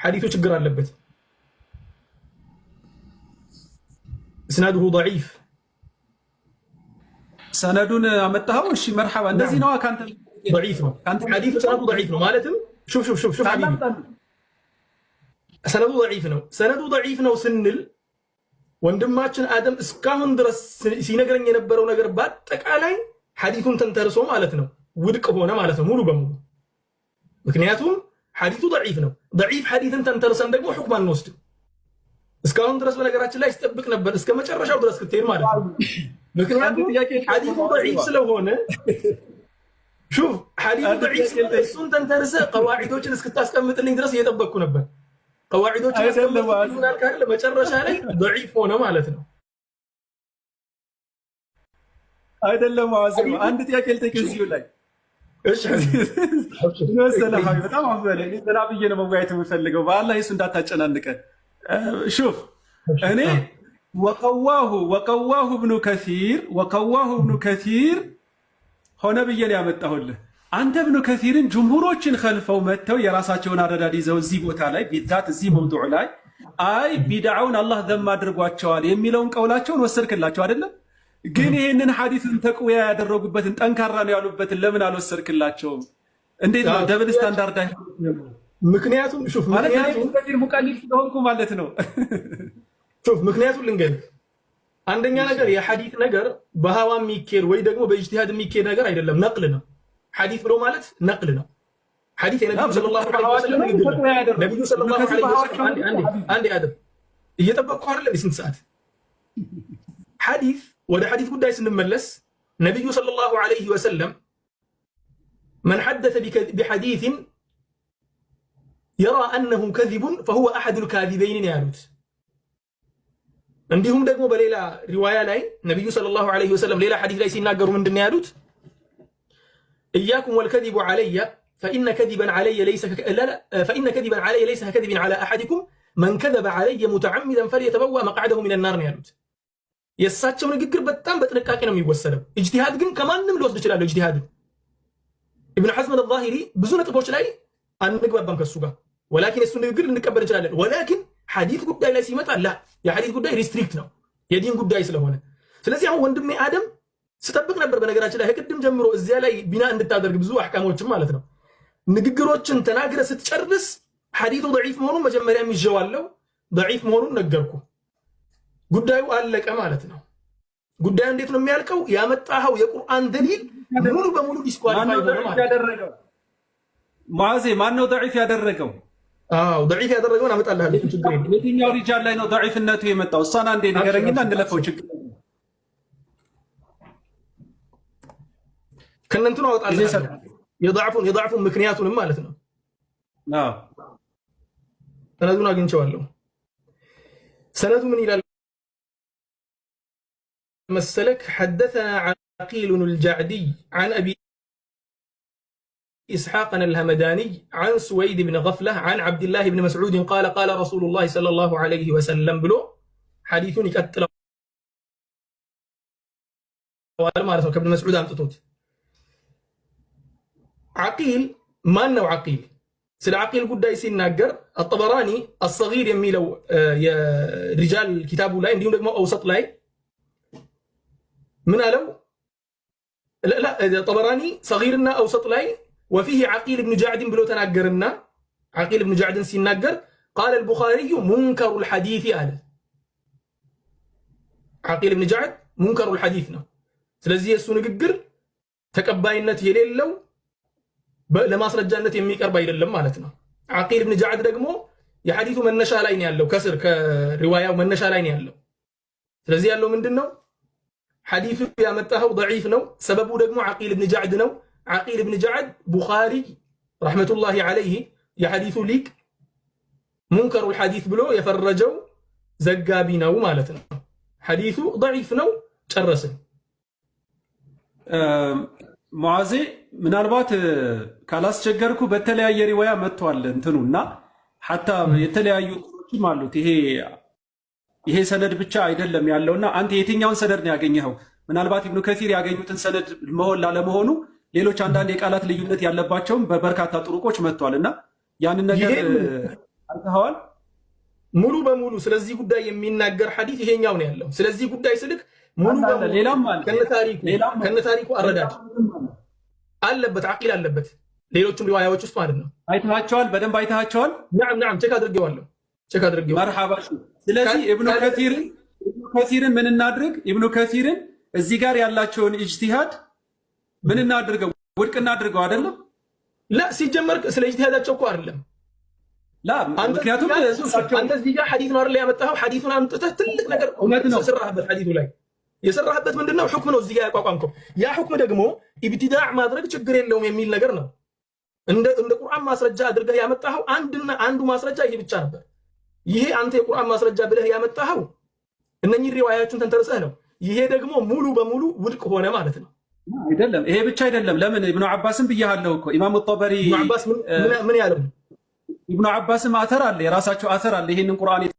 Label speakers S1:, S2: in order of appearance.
S1: ሐዲሱ ችግር አለበት። إسناده ضعيف።
S2: ሰነዱን አመጣኸው? እሺ መርሐባ። እንደዚህ ነዋ። ከአንተ
S1: ضعيف ነው ሐዲሱ፣ ሰነዱ ضعيف ነው ማለትም شوف شوف شوف شوف حبيبي ሰነዱ ضعيف ነው። ሰነዱ ضعيف ነው ስንል ወንድማችን አደም እስካሁን ድረስ ሲነግረኝ የነበረው ነገር በአጠቃላይ ሐዲሱን ተንተርሶ ማለት ነው ውድቅ ሆነ ማለት ነው ሙሉ በሙሉ። ምክንያቱም ሐዲሱ ضعيف ነው። ضعيف ሐዲስን ተንተርሰን ደግሞ حكم አንወስድም። እስካሁን ድረስ በነገራችን ላይ ሲጠብቅ ነበር እስከ መጨረሻው ድረስ ክትሄድ ማለት ነው። ምክንያቱም ሐዲሱ ضعيف ስለሆነ شوف ሐዲሱ ضعيف ስለሆነ እሱን ተንተርሰህ ቀዋዒዶችን እስክታስቀምጥልኝ ድረስ እየጠበቅኩ ነበር። ቀዋዒዶችን አስቀምጥልኝ መጨረሻ ላይ ضعيف ሆነ ማለት ነው።
S2: አይደለም አንድ ጥያቄ ልጠይቅ እዚሁ ላይ መሰለህ። በጣም አፈለ እኔ ዘና ብዬ ነው መወያየት የምፈልገው። በአላህ የሱ እንዳታጨናንቀን። شوف እኔ وقواه ابن كثير وقواه ابن كثير ሆነ ብዬ ነው ያመጣሁልህ። አንተ እብኑ ከሲርን ጅምሁሮችን ከልፈው መጥተው የራሳቸውን አረዳድ ይዘው እዚህ ቦታ ላይ بالذات እዚህ موضوع ላይ አይ ቢድዓውን አላህ ذم አድርጓቸዋል የሚለውን ቀውላቸውን ወሰድክላቸው አይደለም? ግን ይህንን ሐዲስን تقوية ያደረጉበትን ጠንካራ ነው ያሉበትን ለምን አልወሰድክላቸውም? እንዴት ነው double standard?
S1: ምክንያቱም شوف
S2: ምክንያቱም مقلد ስለሆንኩ ማለት ነው።
S1: شوف ምክንያቱም ልንገርህ፣ አንደኛ ነገር የሐዲስ ነገር በ هوى የሚኬድ ወይ ደግሞ በ اجتهاد የሚኬድ ነገር አይደለም፣ نقل ነው። ሐዲስ ብሎ ማለት نقل ነው። ሐዲስ የነብዩ صلى الله عليه وسلم ንግግር ነው። ነብዩ صلى الله عليه وسلم አንዴ አደም እየጠበቅኩህ አይደለም? የስንት ሰዓት ሐዲስ። ወደ ሐዲስ ጉዳይ ስንመለስ ነቢዩ صلى الله عليه وسلم من حدث بحديث يرى أنه كذب فهو أحد الكاذبين ነው ያሉት። እንዲሁም ደግሞ በሌላ رواية ላይ ነቢዩ صلى الله عليه وسلم ሌላ ሐዲስ ላይ ሲናገሩ ምንድን ነው ያሉት? إياكم والكذب علي فإن كذبا علي ليس ككذب على أحدكم من كذب علي متعمدا فليتبوأ مقعده من النار ነው ያሉት። የእሳቸው ንግግር በጣም በጥንቃቄ ነው የሚወሰደው። اجتهاد ግን ከማንም ሊወስድ ይችላል። اجتهاد ኢብኑ ሐዝም አልዛሂሪ ብዙ ነጥቦች ላይ አንግባባም ከሱ ጋር፣ ولكن የሱ ንግግር ልንቀበል እንችላለን። ولكن ሐዲስ ጉዳይ ላይ ሲመጣ لا የሐዲስ ጉዳይ restrict ነው የዲን ጉዳይ ስለሆነ። ስለዚህ አሁን ወንድሜ አደም ስጠብቅ ነበር በነገራችን ላይ ከቅድም ጀምሮ እዚያ ላይ بناء እንድታደርግ ብዙ አሕካሞችም ማለት ነው ንግግሮችን ተናግረ ስትጨርስ ሐዲሱ ضعيف መሆኑን መጀመሪያም ይዤዋለሁ፣ ضعيف መሆኑን ነገርኩ። ጉዳዩ አለቀ ማለት ነው። ጉዳዩ እንዴት ነው የሚያልቀው? ያመጣኸው የቁርአን دليل ሙሉ በሙሉ disqualify ሆነ ማለት
S2: ነው። ሙዓዜ ማነው ضعيف ያደረገው?
S1: አዎ ضعيف ያደረገውን አመጣልሃለሁ። ችግር የለም።
S2: የትኛው رجال ላይ ነው ضعيف ነቱ የመጣው? እሷን አንዴ ንገረኝና እንለፈው። ችግር
S1: ከእነንትኑ አወጣልሃለሁ የضعፉን ምክንያቱንም ማለት ነው። ሰነዱን አግኝቼዋለሁ። ሰነዱ ምን ይላል መሰለክ? حدثنا عقيل الجعدي عن أبي إسحاق الهمداني عن سويد بن غفلة عن عبد الله بن مسعود قال قال رسول الله صلى الله عليه وسلم ብሎ ሐዲሱን ይቀጥለዋል ማለት ነው። ከብን መስዑድ አምጥቶት ዓቂል ማን ነው? ዓቂል ስለ ዓቂል ጉዳይ ሲናገር አጠበራኒ አሰጊር የሚለው የ رجال ኪታቡ ላይ እንዲሁም ደግሞ أوسط ላይ ምን አለው? ጠበራኒ ሰጊርና أوسط ላይ وفيه عقيل بن جعد ብሎ ተናገርና ዓቂል ብን ጃዕድን ሲናገር قال البخاري منكر الحديث አለ። ዓቂል ብን ጃዕድ منكر الحديث ነው። ስለዚህ የእሱ ንግግር ተቀባይነት የሌለው ለማስረጃነት የሚቀርብ አይደለም ማለት ነው። ዓቂል ብን ጃዕድ ደግሞ የሐዲሱ መነሻ ላይ ነው ያለው፣ ከስር ከሪዋያው መነሻ ላይ ነው ያለው። ስለዚህ ያለው ምንድን ነው? ሐዲሱ ያመጣኸው ضعيف ነው። ሰበቡ ደግሞ ዓቂል ብን ጃዕድ ነው። ዓቂል ብን ጃዕድ ቡኻሪ رحمة الله عليه የሐዲሱ ሊቅ منكر الحديث ብሎ የፈረጀው ዘጋቢ ነው ማለት ነው። ሐዲሱ ضعيف ነው። ጨረስን።
S2: ሙዓዜ ምናልባት ካላስቸገርኩ በተለያየ رواية መጥቷል እንትኑ እና حتى የተለያዩ እንትኖችም አሉት። ይሄ ሰነድ ብቻ አይደለም ያለውና አንተ የትኛውን ሰነድ ነው ያገኘኸው? ምናልባት ኢብኑ ከሲር ያገኙትን ሰነድ መሆን ላለመሆኑ ሌሎች አንዳንድ የቃላት ልዩነት ያለባቸውም በበርካታ ጥሩቆች መጥቷል እና ያንን ነገር አይተኸዋል?
S1: ሙሉ በሙሉ ስለዚህ ጉዳይ የሚናገር ሐዲስ ይሄኛው ነው ያለው። ስለዚህ ጉዳይ ስልክ ሙሉ በሙሉ
S2: ሌላም አለ፣
S1: ከነታሪኩ አረዳድ አለበት፣ አቂል አለበት። ሌሎችም ሪዋያዎች ውስጥ ማለት ነው።
S2: አይተሃቸዋል? በደንብ አይተሃቸዋል?
S1: نعم نعم፣ check አድርጌዋለሁ፣ check አድርጌዋለሁ።
S2: መርሐባ። ስለዚህ ኢብኑ ከሲርን ምን እናድርግ? ኢብኑ ከሲርን እዚህ ጋር ያላቸውን ኢጅቲሃድ ምን እናድርገው? ውድቅ እናድርገው አይደለም?
S1: لا ሲጀመር ስለ ኢጅቲሃዳቸው እኮ አይደለም።
S2: لا ምክንያቱም
S1: አንተ እዚህ ጋር ሐዲስ ነው አይደል ያመጣኸው? ሐዲሱን አምጥተህ ትልቅ ነገር ሰራህበት። ሐዲሱ ላይ የሰራህበት ምንድነው? ሁክም ነው እዚህ ጋር ያቋቋምከው። ያ ሁክም ደግሞ ኢብቲዳዕ ማድረግ ችግር የለውም የሚል ነገር ነው። እንደ ቁርአን ማስረጃ አድርገህ ያመጣኸው አንድና አንዱ ማስረጃ ይሄ ብቻ ነበር። ይሄ አንተ የቁርአን ማስረጃ ብለህ ያመጣኸው እነኚህ ሪዋያዎችን ተንተርሰህ ነው። ይሄ ደግሞ ሙሉ በሙሉ ውድቅ ሆነ ማለት ነው።
S2: አይደለም ይሄ ብቻ አይደለም። ለምን ኢብኑ አባስም ብያለሁ እኮ ኢማሙ ጠበሪ
S1: ኢብኑ አባስ ምን ያለው?
S2: ኢብኑ አባስም አተር አለ፣ የራሳቸው አተር አለ። ይሄንን ቁርአን